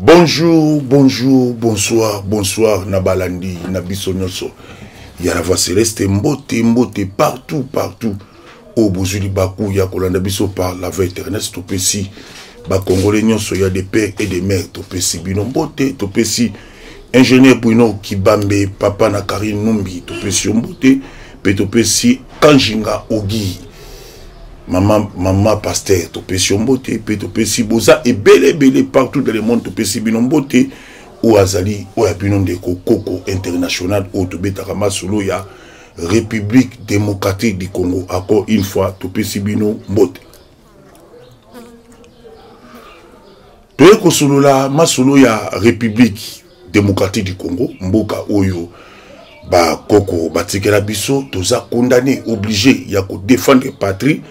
Bonjour, bonjour, bonsoir, bonsoir na balandi na biso nyonso ya la voix céleste mbote mbote partout partout oyo bozwi libaku ya kolanda biso par la voix éternelle topesi bakongole nyonso ya de père et de mère topesi bino mbote topesi ingénieur Bruno Kibambe papa na Karine Numbi topesi yo mbote mpe topesi Kanjinga Ogi mama mama pasteur topesi yo mbote mpe topesi boza ebele ebele partout dans le monde topesi bino mbote oyo azali oyo ya bino ndeko koko international oyo tobetaka masolo ya république démocratique du congo encore une fois topesi bino mbote toye kosolola masolo ya république démocratique du congo mboka oyo bakoko batikela biso toza condamné obligé ya kodefendre patrie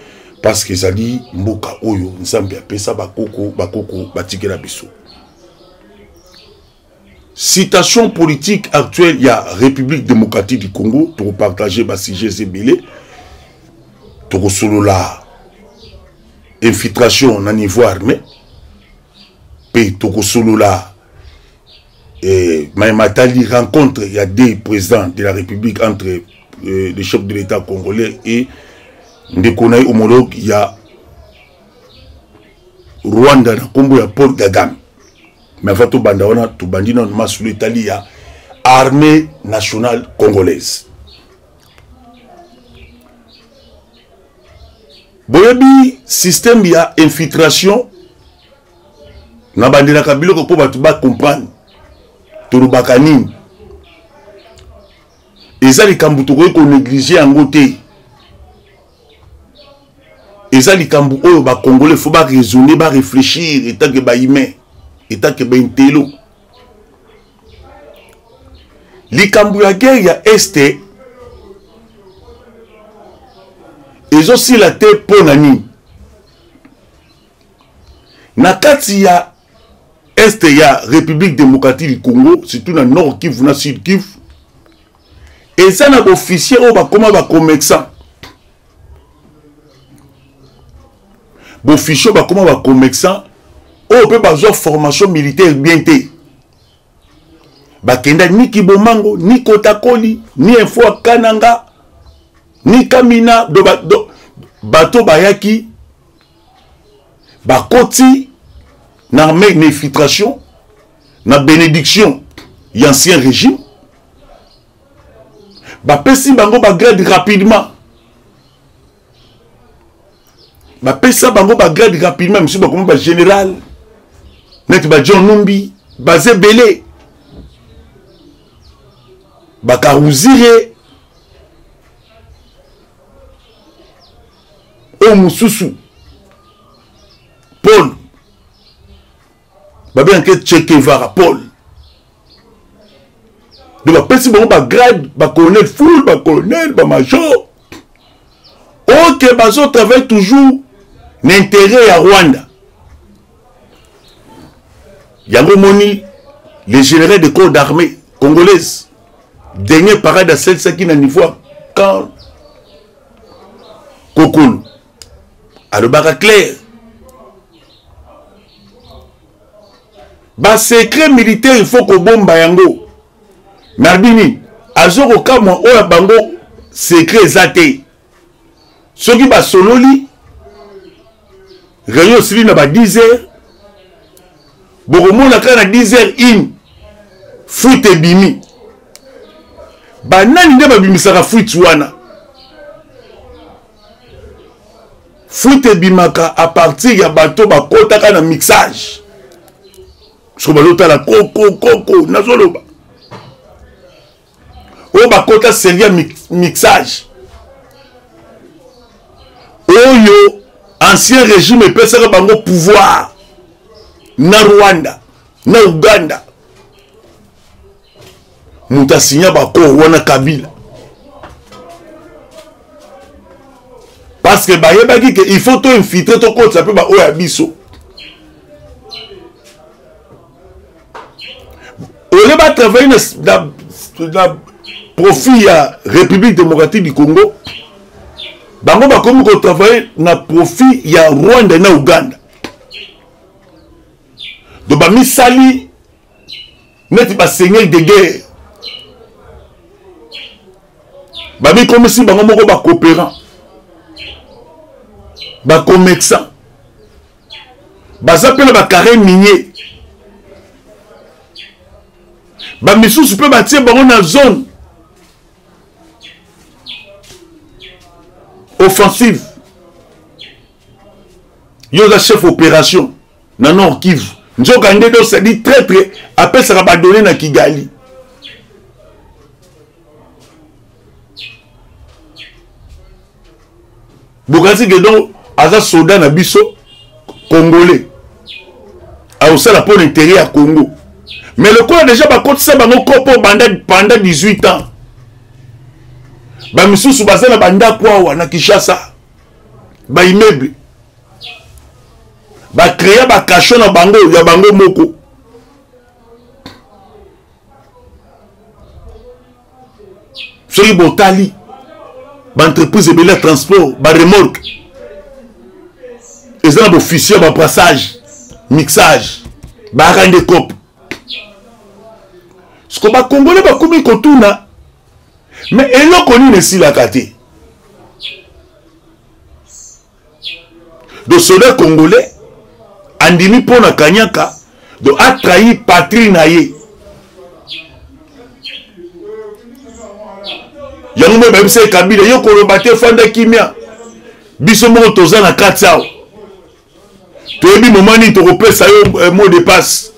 parce que ezali mboka oyo nzambe apesa bakoko bakoko batikela biso Citation politique actuelle ya République démocratique du Congo, toko partager ba sujets ebele. Toko solola infiltration na niveau armé. Pe toko solola eh, matali rencontre ya deux présidents de la République entre euh, le chef de l'État congolais et ndeko na ye homologue ya Rwanda na kombo ya Paul Kagame. Mais avant tobanda wana tobandi nano masolo etali ya armée nationale congolaise. Boyebi système ya infiltration nabandelaka biloko mpo bato bacomprendre tolobaka nini eza likambo tokoki konéglige yango te eza likambo oyo bacongolais fo baraisonne barefléchir etant ke bahumain etant ke baintelo likambo ya guerre ya este ezosila te mpo na nini na kati ya este ya république démocratique du congo surtout na nord kivu na sud kivu eza na baofficier oyo bakoma bacommerçant baofficier oyo bakoma bacommerçant oyo mpe bazwa formation militaire bien te bakenda ni kibomango ni kotakoli ni info ya kananga ni kamina do, ba, do, bato bayaki bakoti na armée na infiltration na bénédiction ya ancien régime bapesi bango bagrade rapidement bapesa bango bagrade rapidement misusu bakomi bagénéral neti ba john numbi baza ebele bakaruzire oyo mosusu paul babengaka chekevara paul donc bapesi bango bagrade bacolonel full bacolonel bamajor oke bazotravaille toujours na intérêt ya rwanda yango omoni le général de corps d'armée congolaise dernier parade asalisaki na niveau ya camp kokolo alobaka clair basecret militaire il faut kobomba yango mais alobi nini azo kokamwa oyo ya bango secret eza te soki basololi réunion osili na ba 10 heures bokomona kaka na 10 heures une fuite ebimi banani nde babimisaka fuite wana fuite ebimaka a partir ya bato bakotaka na mixage soki bazotala koko koko nazoloba oyo bakota serie ya mixage oyo ancien régime epesaka bango pouvoir na rwanda na uganda moto asinya baaccord wana kabila parce que bayebaki ke il faut to infiltre tokotisa mpe baoyo ya biso olie batravaille na, na, na profit ya république démocratique du congo bango bakomi kotravaille na profit ya rwanda na uganda. Donc bamisali neti baseigneur de guerre, bamikomisi bango moko bacoopérant, bacommerçant, baza mpe na bacarré minier, bamisusu mpe batie bango na zone offensive. Yo oza chef opération na Nord Kivu, nzoka nde dosadi traître apesaka badone na Kigali. Bokanisi ke donc aza soda na biso congolais akosala mpo na intérêt ya Congo, mais lokola deja bakotisa bango kopo banda pendant 18 ans, bamisusu baza na bandako awa na Kinshasa, baimmeuble bacrea bakasho na bango ya bango moko. Soki botali baentreprise ebele ya transport, baremorque eza na baofficier ya babrassage, mixage, bayaka nde cope. Siko bakongole bakomi kotuna, me eloko nini esilaka te? Do soldat congolais andimi mpo na kanyaka, do atrahi patrie na ye. Yango moye bayebisa ye Kabila, yo koloba te, fanda kimia, biso moko toza na kati awa, toyebi moma nini tokopesa yo eh, mot de passe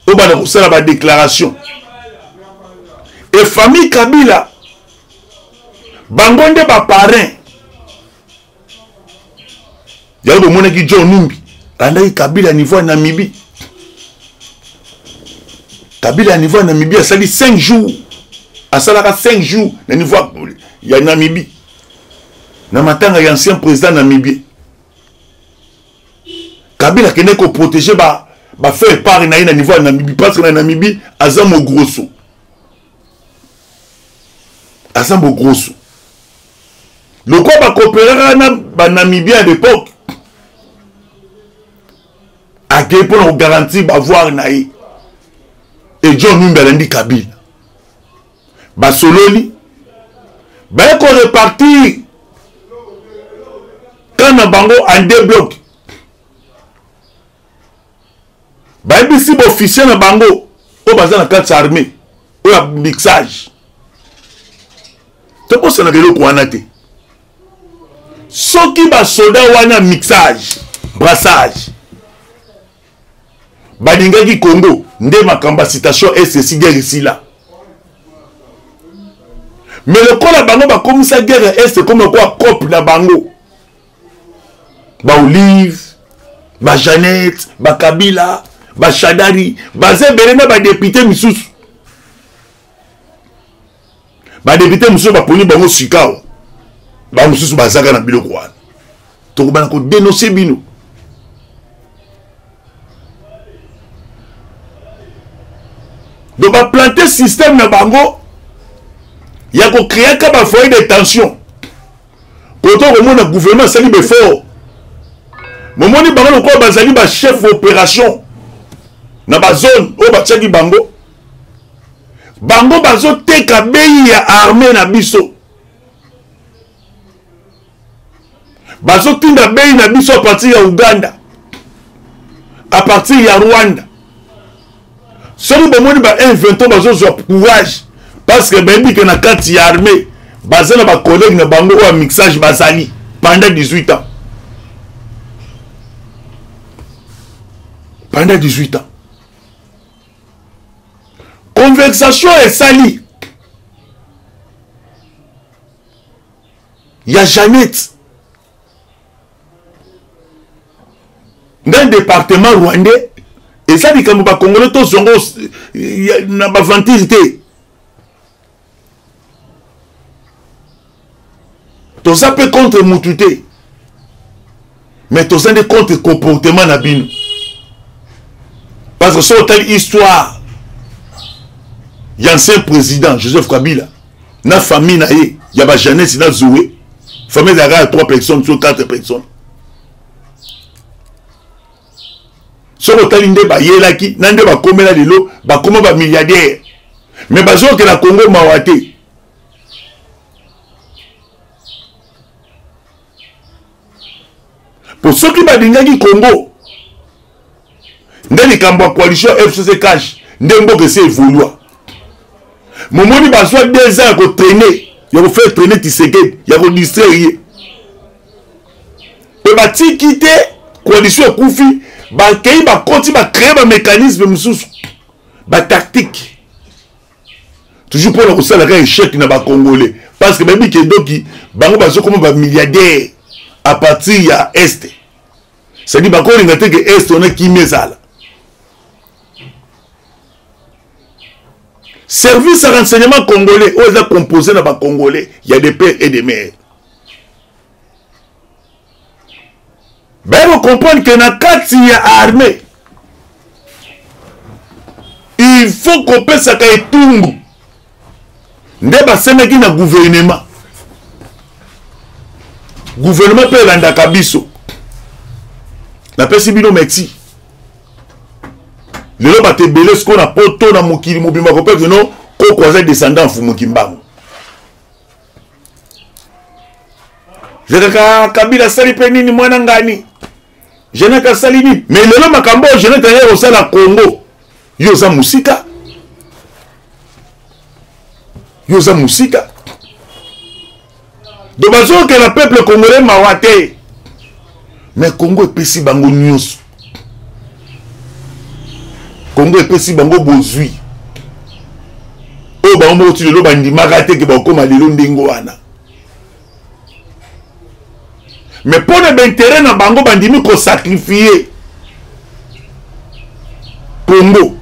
obanda kosala badéclaration. E famille Kabila bango nde baparrain. Yango bomonaki John Numbi alandaki Kabila niveau ya Namibie. Kabila ya niveau ya Namibie asali 5 jours, asalaka 5 jours na niveau ya Namibie na matanga ya ancien président namibien. Kabila akendaki koprotege ba bafaire part na ye na niveau ya Namibie, parce que na Namibie aza mogroso, aza mogroso. Lokola bakooperaka na banamibien ya l'époque, akei mpona kogarantir bavoire na ye. E John Numbi alandi Kabila, basololi, baye korepartir kan na bango en deux blocs. Bayebisi baofficier na bango oyo baza na kati ya armée oyo ya mixage, tobosanaka eloko wana te. Soki basoda wana mixage, brassage balingaki Congo, nde makambo ya citation esi guerre esila. Mais lokola bango bakomisa guerre ya est ekomi lokola cope na bango, baolive, bajanete, bakabila, bashadari baza ebele na badepute misusu. Badepute mosusu baponi bango sikawa, bamosusu bazaka na biloko wana. Tokobana kodenonse bino. Donc baplante système na bango ya kokreaka bafoyer de tension. Koto komona gouvernement asali befort, momoni bango lokola bazali bachef opération na bazone oyo batiaki bango, bango bazoteka bei ya armée na biso, bazotinda bei na biso a partir ya Uganda, a partir ya Rwanda. Soki bomoni ba M23 bazozwa courage, parce que bayebi ke na kati ya armée baza na bacollègue na bango oyo ya mixage bazali pendant 18 ans, pendant 18 ans conversation esali ya Jeannette na département rwandais. Eza likambo bakongole tozongo na bavantire te, toza mpe contre mutu te, mais toza nde contre comportement na bino. Parce que soki otali histoire ya ancien président Joseph Kabila na famille na ye ya bajeunesse na Zoe, famille ezalaka ya 3 personnes so 4 personnes. Soki otali nde bayelaki na nde bakomela lelo, bakoma ba milliardaire, mais bazokela Congo mawa te. Po soki balingaki Congo nde likambo ya coalition FCC cash nde mboka esi evolua. Momoni bazwa 2 ans ya kotraine, ya kofaire trainer Tshisekedi, ya kodistraire ye, mpe batiki te coalition ekufi, bakei bakoti bacree bamécanisme mosusu, batactique toujours mpona kosalaka échec na bacongolais, parce que bayebi ke doki bango bazokoma bamilliardaire à partir ya est, c'est-à-dire bakolinga te ke est wana kimia ezala. Service ya renseignement congolais oyo eza composé na bacongolais ya de père et de mère, baye kocomprendre ke na kati ya armée il faut kopesaka etumbu, nde basengaki na gouvernement. Gouvernement mpe elandaka biso. Napesi bino merci. Lelo bato ebele sikoyo na poto na mokili mobimba kopeke no koko aza descendant Mfumu Kimbangu. Kaka Kabila asali mpe nini, mwana ngani Jeanette asali nini? Mais lelo makambo oyo Jeanette ayei kosala Congo, yo oza mosika, yo oza mosika. Donc bazokela peuple congolais mawa te, mais Congo epesi bango nyonso. Congo epesi bango bozwi oyo bango moko ti lelo bandimaka te ke bakokóma lelo ndenge wana, mais mpo na baintérêt na bango bandimi kosacrifie Congo.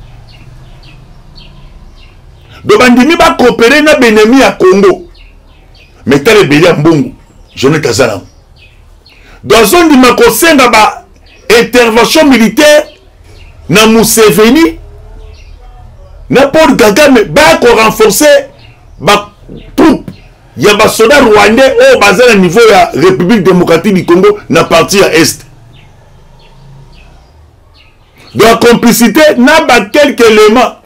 Donc bandimi bacoopere na benemi ya Congo, mais tala ebele ya mbongo Jeanette aza nango. Donc azondima kosenga ba intervention militaire na Museveni na Paul Kagame, baya korenforcer ba troupe ya basoda rwandais oyo baza na niveau ya République démocratique du Congo na partie ya est. Donc complicité na ba quelques éléments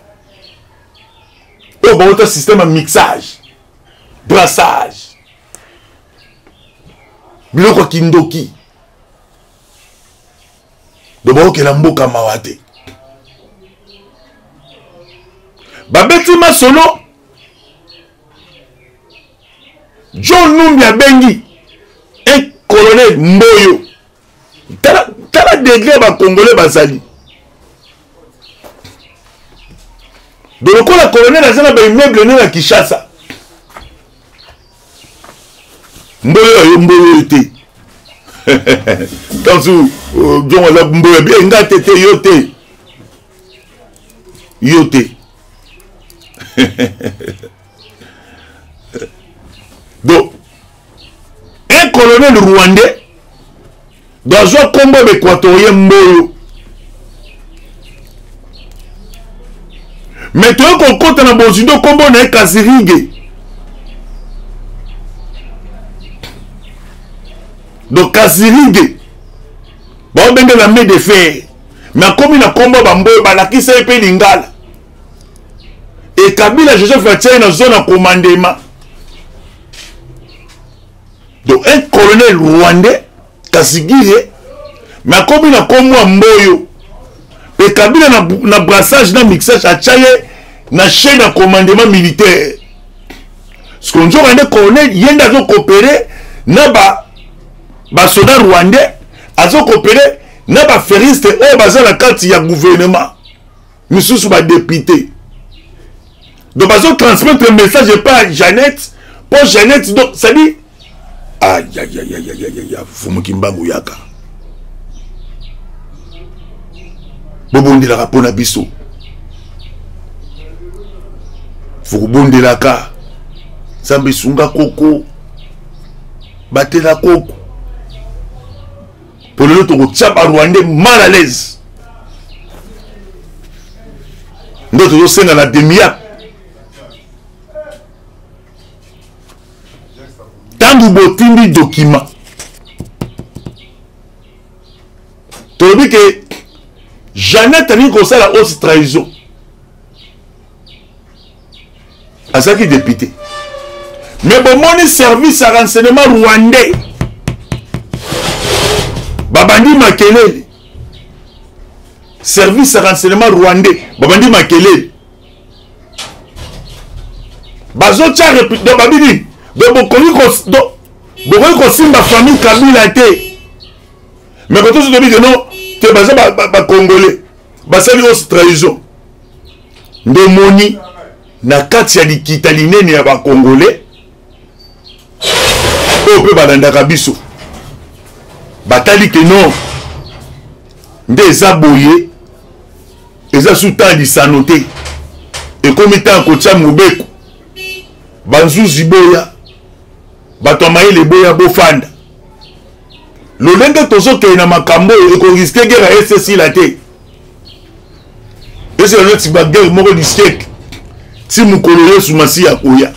oyo bauta système ya mixage, brassage, biloko ya kindoki. Donc baokela mboka mawa te. Babeti masolo, John Numbi abengi un colonel Mboyo. Tala, tala degré ba congolais bazali. Donc lokola colonel aza na ba immeuble ne na Kinshasa, Mboyo ayo Mboyo te. Tanzu John aza Mboyo bien nga te te yo te. Yo te. Donc un colonel rwandais bazwa kombo ya baéquatorien Mboyo, mais toyei kokɔta na bozindo, kombo na ye Kazirige. Donc Kazirige baobenge na main de fer, mais akomi na kombo ya bamboyo, balakisa ye mpe lingala. E Kabila Joseph atiai na zone ya commandement. Donc un colonel rwandais Kasigire, mais akomi na kombo ya Mboyo, mpe Kabila na brassage na mixage atia ye na chaîne ya commandement militaire. Siko nzoka nde colonel ye nde azokopere na basoda rwandais, azokopere na baferiste oyo baza na kati ya gouvernement, misusu badepute. Donc bazotransmettre message epai ya Jeannette, mpo Jeannette, donc c'est-à-dire ayayayayaya Mfumu Kimbangu yaka, bobondelaka mpo na biso, fokobondelaka Nzambe esunga koko, batela koko, mpo lelo tokotia barwandais mal à l'aise. Nde tozosenga na demiap ntango botindi document, tolobi ke Jeannette alingi kosala haute trahison, azalaki député, mais bomoni service ya renseignement rwandais babandi makelele. Service ya renseignement rwandais babandi makelele, bazotya donc babini, donc bokoki kosimba famille Kabila te. Mais koto so tobi ke non te, baza bacongolais basali haute trahison. Nde omoni na kati ya likita linene ya bacongolais oyo mpe balandaka biso, batali ke non, nde eza boye, eza su temps lisano te, ekomi temps kotia mobeko. Banzuzi boya, bato ya mayele boya, bofanda. Lolenge tozokende na makambo oyo, ekoriske guerre ya esesila te, esila neti baguerre moko du siècle, ti mokolo Yesu Masiya akoya,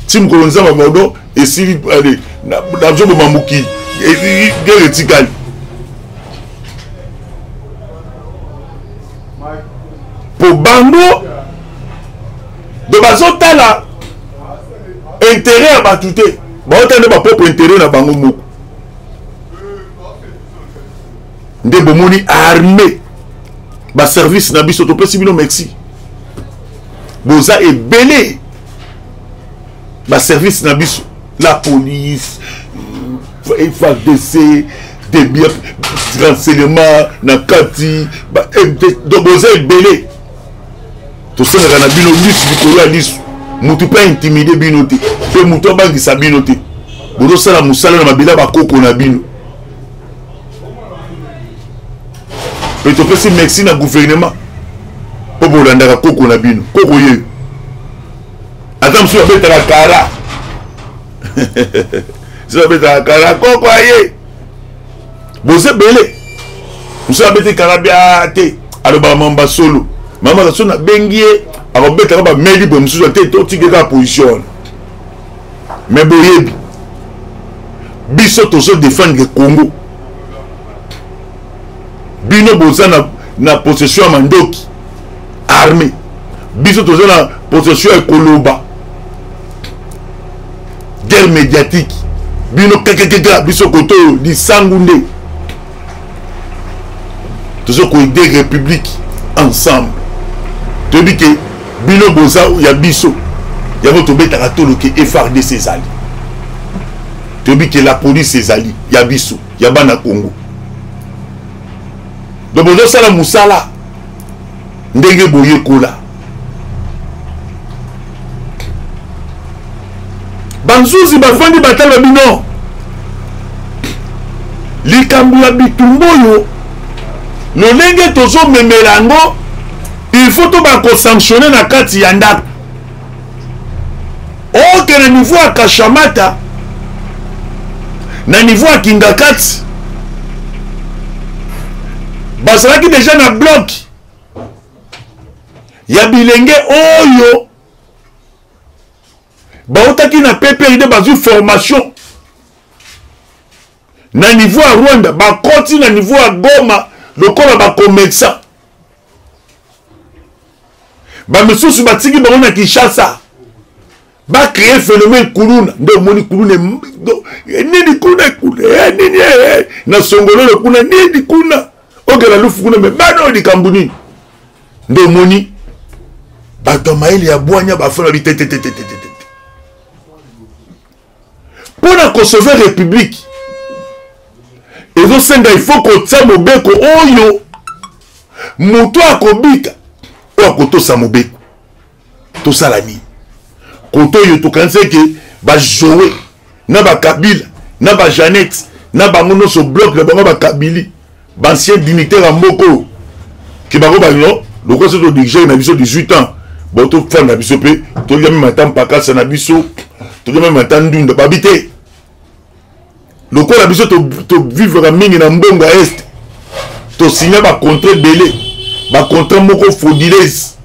ti mokolo Nzambe amodo esili nazoboma mokili, guerre etikali. Po bango do bazotala intérêt ya bato te, baotala nde bapropre intérêt na bango moko. Nde bomoni armée, baservice na biso, topesi bino merci, boza ebele. Baservice na biso, la police, FARDC, debia renseignement na kati, donc boza ebele. Tosengaka na bino lisu likolo ya lisu, motu mpe aintimide bino te, mpe motu abangisa bino te. Bozosala mosala na mabele ya bakoko na bino. Mpe topesi merci na gouvernement mpo bolandaka koko na bino. Koko yeyo ata mosusu abetaka kara, mosusu abetaka kara, koko aye, boza ebele. Mosusu abeti kara bia te, alobaka mamba solo, mama so nabengi ye, akobetaka bameli boye. Mosusu te, totiki kaka position wana. Mais boyebi, biso tozo défendre Congo. Bino boza na possession ya mandoki armée, biso toza na possession ya koloba, guerre médiatique. Bino kekekeka, biso koto oyo lisangu. Nde tozo koaider république ensemble. Toyebi ke bino boza ya biso, yango tobetaka tolo ke FARDC ezali. Toyebi ke la police ezali ya biso, ya bana Congo. Donc bozosala mosala ndenge boyekola. Banzuzi bafandi, batala bino likambo ya bitumba oyo, lolenge tozomemela yango, il faut to bakosanctionne na kati ya ndako. Oke na niveau ya Kashamata, na niveau ya Kingakati, bazalaki deja na bloc ya bilenge oyo bautaki na PPRD, bazwi formation na niveau ya Rwanda, bakoti na niveau ya Goma lokola bacommerçant. Bamisusu batiki bango na Kinshasa, bacree phénomène kuluna. Nde omoni kuluna nini kuna, kuna nini na Songololo kuna, nini kuna, okela lufu kuna. Me bana oyo likambo nini? Nde omoni bato ya mayele ya bwanya bafana bitetetetetete mpo na kosauve république. Ezosenga il faut kotia mobeko oyo moto akobika, oyo akotosa mobeko. Tosala nini? Kote oyo tokanisi eke bajoe na bakabila na bajanete na bango nyonso, bloc na bango, bakabili, baancien dignitaire ya mboka oyo, ke bango bano lokola so todirigeke na biso 18 ans, bo tofanda na biso mpe tolia meme ata mpakasa na biso, tolia meme ata ndunda. Babi te, lokola biso tovivraka mingi na mbongo ya Este, tosinya bacontrat ebele, bacontrat moko frauduleuse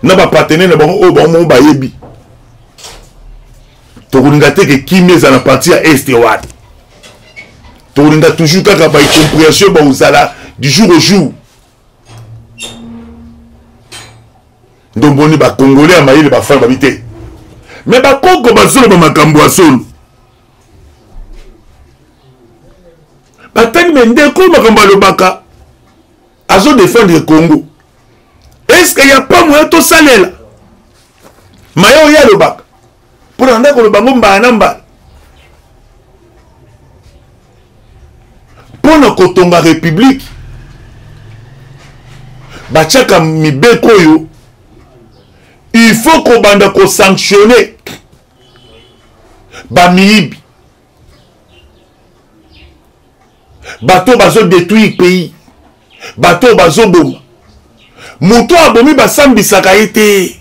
na bapartenaire na bango oyo bango moko bayebi. Tokolinga te ke kimia eza na parti ya Este wana. Tokolinga toujours kaka baincompréhension bakozala du jour au jour. Ndomboni ba congolais ya mayele bafana babi te. Mais bakoko bazoloba makambo ya solo. Batali me ndeko makambo alobaka azo défendre Congo. Est-ce qu'il y a pas moyen tosalela maye oyo alobaka mpo na ndako koloba yango mbala na mbala mpo na kotonga republike batiaka mibeko oyo il faut kobanda kosanctionne bamiyibi bato bazo détruire pays bato bazoboma moto abomi basambisaka ye te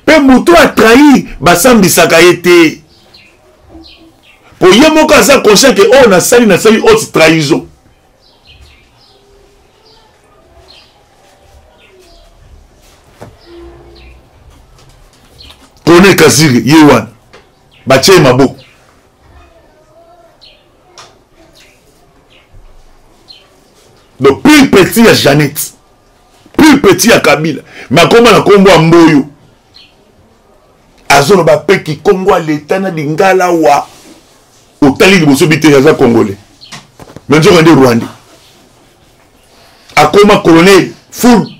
mpe moto atrahir basambisaka ye te mpo ye moko aza conscient ke oyo oh, nasali nasali haute trahison Kone Kasiri ye wana batie ye maboko donc plus petit ya Jeannette plus petit ya Kabila mais akoma na kombo ya Mboyo azoloba mpe kikongo ya leta na lingala wa otali liboso biteri aza congolais mais nzoka nde rwandais akoma colonel full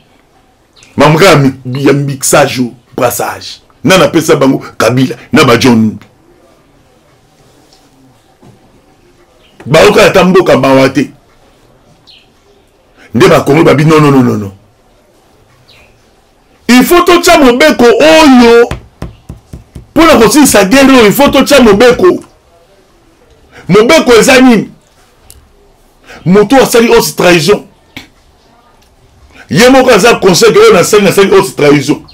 makambo kaka ya mixage o brassage nani apesa bango kabila na ba john numbi bayoka ata mboka mawa te nde bakongo babi non non non non il faut totya mobeko oyo mpo na kosilisa guerre oyo il faut totya mobeko mobeko eza nini moto asali haute trahison ye moko aza conseil ke oyo nasali nasali haute trahison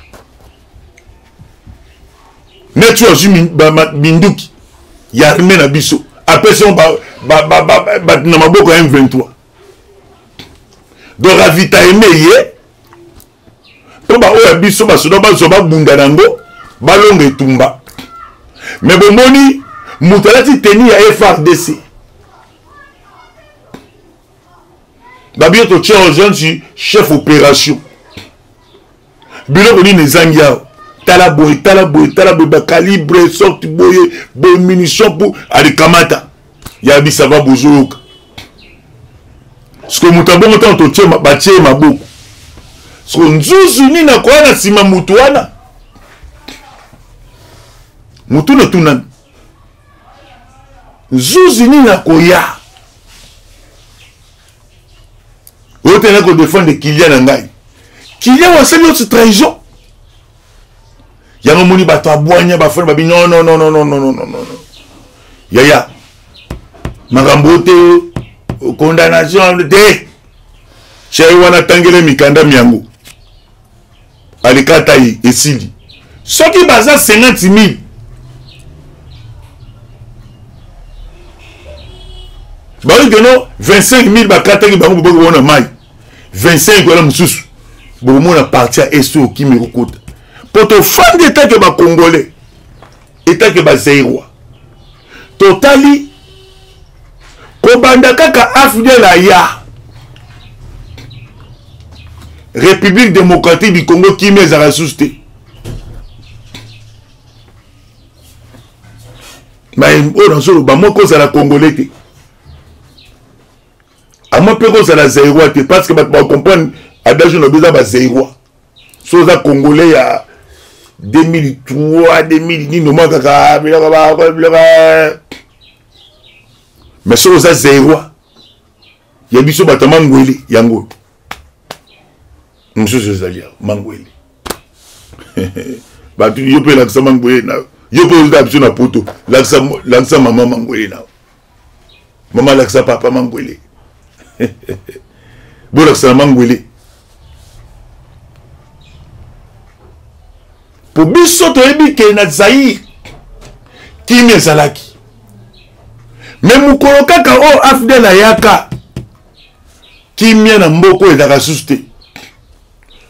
neti oyo azwi minduki ya arme na biso apesi yango bato na maboko ya m23 donc ravitaime ye mpo baoyo ya biso basoda bazwa babunda na yango balonga etumba me bomoni moto alati teni ya frdc babiyo totia ojanti chef opération biloko nini ezangi awa tala boye tala boye tala boye bacalibre sorte boye boye munition po alikamata ya bisava bozoyoka siko moto abongo ntango totie batie ye maboko siko nzuzu nini akoya na nsima moto wana motu na tunami nzuzi nini akoya oyo te na kodefendre kilia na ngai kilia wasali oti trahison yango omoni bato abwanya bafani babi non non non non non non non non yaya makambo oyo te condamnation te chai wana tangele mikanda miango alikata ye esili soki baza 50 000 bayoki keno 25 000 bakataki bango boboki bona mai 25 wana mosusu bokomona parti ya est oyo kimi ekokota mpo tofandi etake bacongolais etake bazairoi totali kobanda kaka afdel aya république démocratique du congo kimia ezalaka lisusu te oyo nazoloba moko ozala congolais te amo mpe kozala zairois te parce que bato bacomprendre adage na biso eza bazairois so oza congolais ya 2003 2000 nini omwa kaka biloko biloko mais soki oza zairois ya biso bato ya mangwele yango mosusu ezali awa mangwele bato yo mpe lakisa mangwele na yo mpe ozala biso na poto lakisa mama mangwele na mama lakisa papa mangwele bolakisa na mangwele mpo biso toyebi ke na zaire kimia ezalaki me mokolo kaka oyo afdel ayaka kimia na mboka oyo ezalaka susu te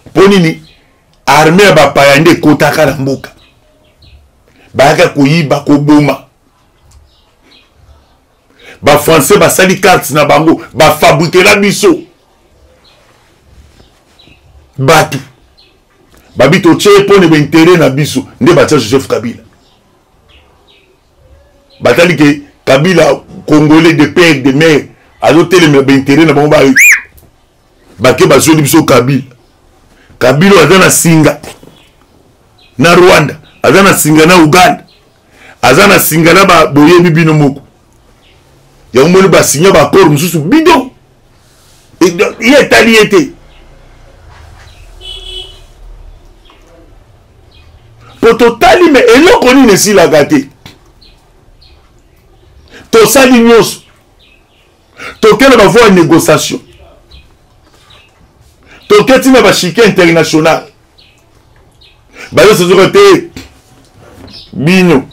mpo nini arme ya bapaya nde ekotaka na mboka bayaka koyiba koboma bafrançais basali carte na bango bafabrikela biso. Bato babi totie ye mpo na baintere na biso nde batia Joseph Kabila. Batali ke Kabila congolais de père de mère azotelemela baintere na bango, ba bake bazweli biso Kabila. Kabila aza na singa na Rwanda, aza na singa na Uganda, aza na singa na ba boyebi bino moko. Yango moni basinya baaccord mosusu bidon, ye etali ye te. Po totali me eloko nini esilaka te, tosali nyonso, tokende bavoie ya négociation, toke ntina bashike international, bayosozoka te bino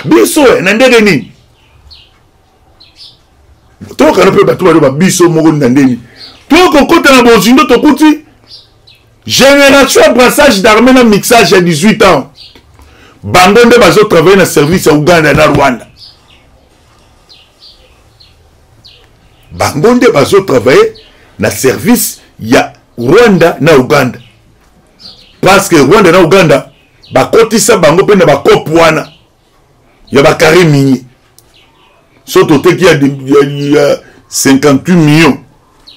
biso na ndenge nini tokana mpe bato baloba biso moko na ndenge nini tokokota na bozindo. Tokuti génération ya brassage d'armée na mixage ya 18 ans, bango nde bazotravaille na service ya Uganda na Rwanda, bango nde bazotravaille na service ya Rwanda na Uganda, parce que Rwanda na Uganda bakotisa bango mpe na bakope wana ya bacarré minier. So toteki ya 58 millions,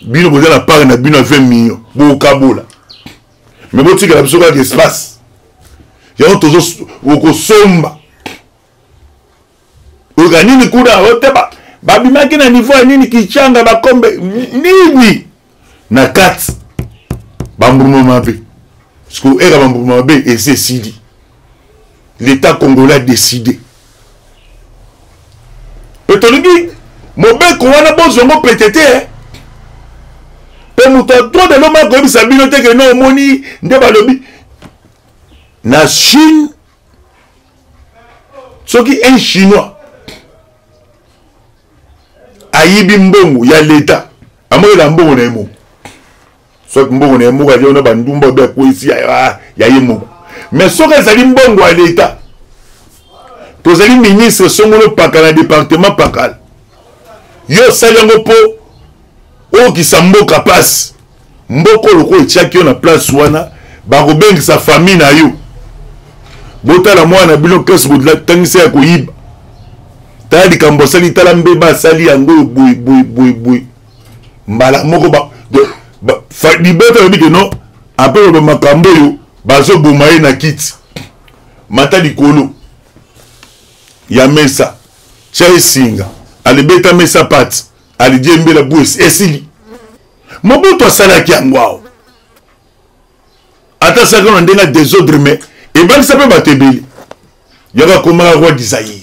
bino boza na part na bino ya 20 millions, bokabola, me botikela biso kaka espace yango tokosomba. Oyoka nini kuna ote babimaki na niveau ya nini, kichanga bakombe nini na kati, bambuma mabe. Sikoyo ere bambuma mabe esi esili, l'état congolais a décidé mpe tolingi mobeko wana bozwa ngo pete te. Mpe moto ya droit de l'homme akoyebisa bino te ke no omoni nde balobi na Chine, soki un Chinois ayibi mbongo ya leta, amonela mbongo na ye moko, soki mbongo na ye moko alia na bandumba obe akwesi ya ye moko. Mais soki ezali mbongo ya leta, tozali ministre songolo pakala, département pakala, yo osali yango mpo okisa mboka mpasi, mboka lokola etiaki yo na place wana, bakobengisa famille na yo, botala mwana na bino classe botangisa ya koyiba, tala likambo asali, tala mbeba asali yango oyo boye boye boye boye. Mbala moko libota lobi ke non, apres loba makambo oyo bazoboma ye na kiti, mata likolo ya mesa, tia esinga, alibeta mesa pati, alidiembela bu esili. Mobutu asalaki yango awa, ata asalaki na ndenge ya desordre, mais ebangisa mpe bato ebele, yango akomaka roi du Zaïre.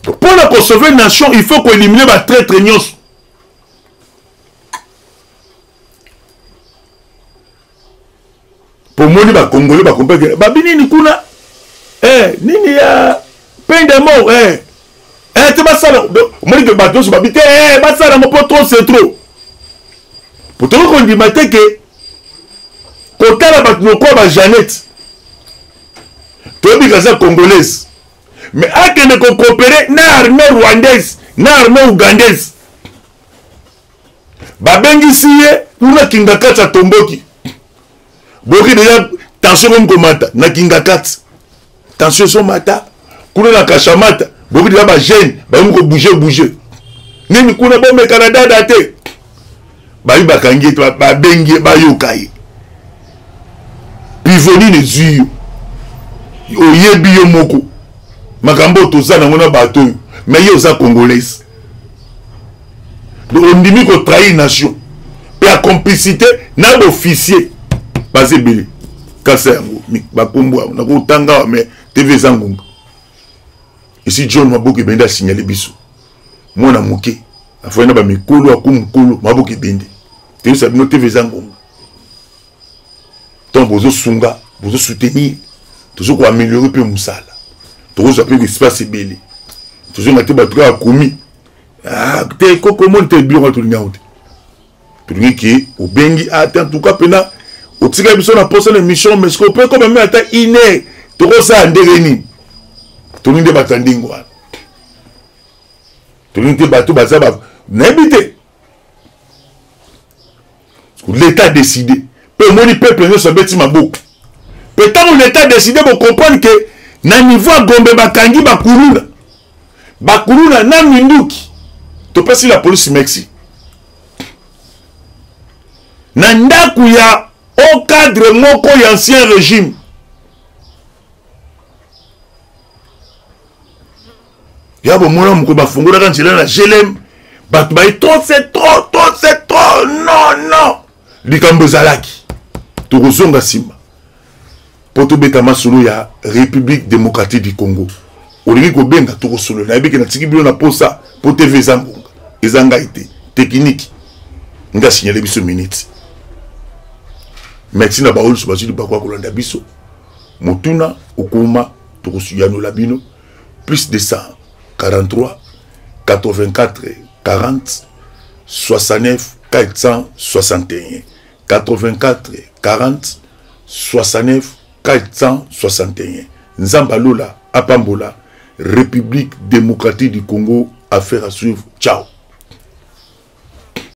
Mpo na kosauve nation, il faut koélimine batraitre nyonso. Pomoni bakongole bakomprendre babi nini kuna, eh, nini ya peine de mort, eh. Eh, te basala omoni ke bato nyonso babi te, eh, basala yango mpo trop c'est trop. Po tokoki kondima te ke kotala bato lokola ba Jeannette, toyebi kaza congolaise, mais akende kocoopere na armée rwandaise na armée ougandaise, babengisi ye kuna Kingakati, atomboki, boyoki deja tension ekomi komata na Kingakati, tension ezomata kuna na Kashamata, boyoki deja bajeune bakomi kobouge bouge nini kuna, bomeka na dada te, bayi bakangi ye, babengi ye, bayoka ye pivo nini ezwi yo, oyebi yo moko makambo oyo toza nango na bato oyo, mais ye oza congolaise, ondimi kotrahir nation mpe ya complicité na baofficier baza ebele. Kasa yango bakombo yango nakotanga awa, mais TV eza ngunga. Esi John Maboko Ebende asignale biso mwana moke afai na bamikolo aku mokolo Maboko Ebende, toyebisa bino TV eza ngonga. Ntango bozosunga, bozosoutenir, tozo koameliore mpe mosala, tokozwa mpe espace ebele, tozonga te bato kaka komi ah, te kokomoni te biloko tolingi yango te. Tolingi ke obengi ate ah, en tout cas mpena otikali biso na posa na émission, mais sikoyo mpe koma meme ata une heure tokosala ndenge nini? Tolingi nde bato ya ndenge wana, tolingi te bato baza nayebi te. L'état décide mpe omoni peuple nyonso abeti maboko. Mpe ntango l'état décide, bocomprendre ke na niveau ya Gombe bakangi bakuluna, bakuluna na minduki. Topesi la police merci. Na ndako ya haut cadre moko ya ancien régime, ya bomona mokolo bafungolaka nzela na GLM, bato baye trop c'est trop, trop c'est trop, non non, likambo ezalaki. Tokozonga nsima mpo tobeta masolo ya République démocratique du Congo. Olingi kobenga, tokosolola. Nayebi ke natiki bino na posa mpo TV eza ngonga, eza ngai te, technique nga signale biso minute. Merci na baoyo nyonso bazwi libaku ya kolanda biso. Motuna okoma, tokoyanola bino. Plus 243 84 40 69 461, 84 40 69 461. Nzambe alola apambola République démocratique du Congo. Affaire à suivre. Ciao.